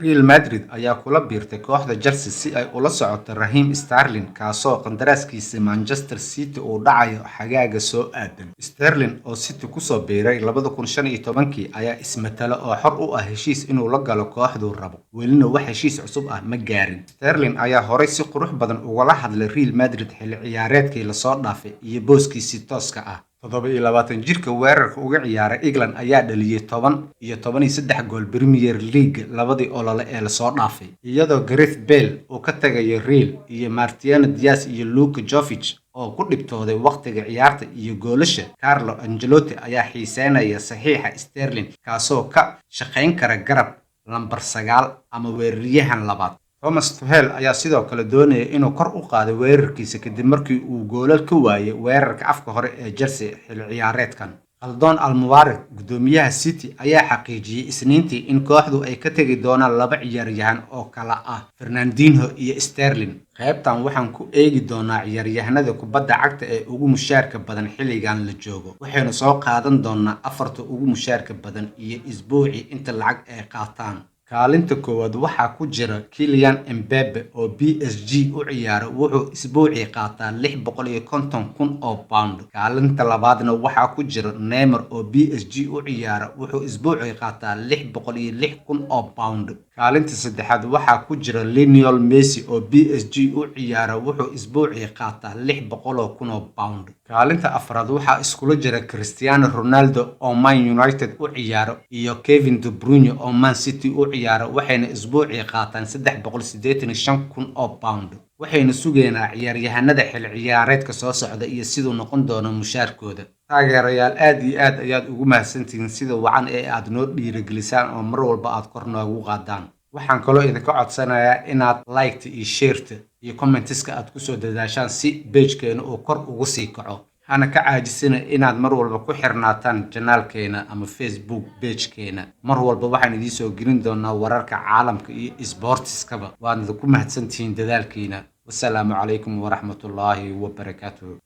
Real Madrid ayaa kula biirtay kooxda Chelsea si ay ula socoto Raheem Sterling, kaasoo qandaraaskiisa Manchester City uu dhacayo xagaaga soo aadan. Sterling oo City kusoo biiray 2015 ayaa ismatala oo xor u ah heshiis inuu la galo kooxduu rabo, welina wax heshiis cusub ah ma gaarin. Sterling ayaa horay si qurux badan ugala hadlay Real Madrid xilli ciyaareedkii lasoo dhaafay iyo booskiisii tooska ah. 27 jirka weerarka uga ciyaara England ayaa dhaliyay 10 iyo 13 gool Premier League labadii olole ee lasoo dhaafay, iyadoo Gareth Bale uu ka tagayo Real iyo Martino Diaz iyo Luka Jovic oo ku dhibtooday waqtiga ciyaarta iyo goolasha. Carlo Ancelotti ayaa xiiseynaya saxiixa Sterling, kaasoo ka shaqayn kara garab, lambar 9 ama weeraryahan labaad. Thomas Tuchel ayaa sidoo kale doonaya inuu kor u qaado weerarkiisa kadib markii uu goolal ka waayay weerarka afka hore ee Chelsea xilli ciyaareedkan. Khaldoon Al-Mubarak, guddoomiyaha City, ayaa xaqiijiyay Isniintii in kooxdu ay ka tagi doonaan laba ciyaaryahan oo kala ah Fernandinho iyo Sterling. Qaybtan waxaan ku eegi doonaa ciyaaryahanada kubadda cagta ee ugu mushaarka badan xilligan la joogo. Waxaynu soo qaadan doonaa afarta ugu mushaarka badan iyo isbuucii inta lacag ay qaataan. Kaalinta koowaad waxaa ku jira Kylian Mbappe oo PSG u ciyaara, wuxuu isbuucii qaataa 650,000 oo pound. Kaalinta labaadna waxaa ku jira Neymar oo PSG u ciyaara, wuxuu isbuucii qaataa 606,000 oo pound. Kaalinta saddexaad waxaa ku jira Lionel Messi oo PSG u ciyaara, wuxuu isbuucii qaataa 600,000 oo pound. Kaalinta afraad waxaa iskula jira Cristiano Ronaldo oo Man United u ciyaara iyo Kevin De Bruyne oo Man City u ciyaara, waxayna isbuucii qaataan 385,000 oo pound. Waxaynu sugaynaa ciyaaryahanada xilli ciyaareedka soo socda iyo siduu noqon doono mushaarkooda. Taageerayaal, aad iyo aad ayaad ugu mahadsantihiin sida wacan ee aad noo dhiirigelisaan oo mar walba aad kor noogu qaadaan. Waxaan kaloo idinka codsanayaa inaad like-ta iyo share-ta iyo comments-ka aad kusoo dadaashaan si page-keena uu kor ugu sii kaco. Hana ka caajisina inaad mar walba ku xirnaataan channel-keena ama Facebook page-keena. Mar walba waxaan idiin soo gelin doonaa wararka caalamka iyo isboortiskaba. Waadna ku mahadsantihiin dadaalkiina. Wasalaamu calaykum waraxmatullaahi wabarakaatuhu.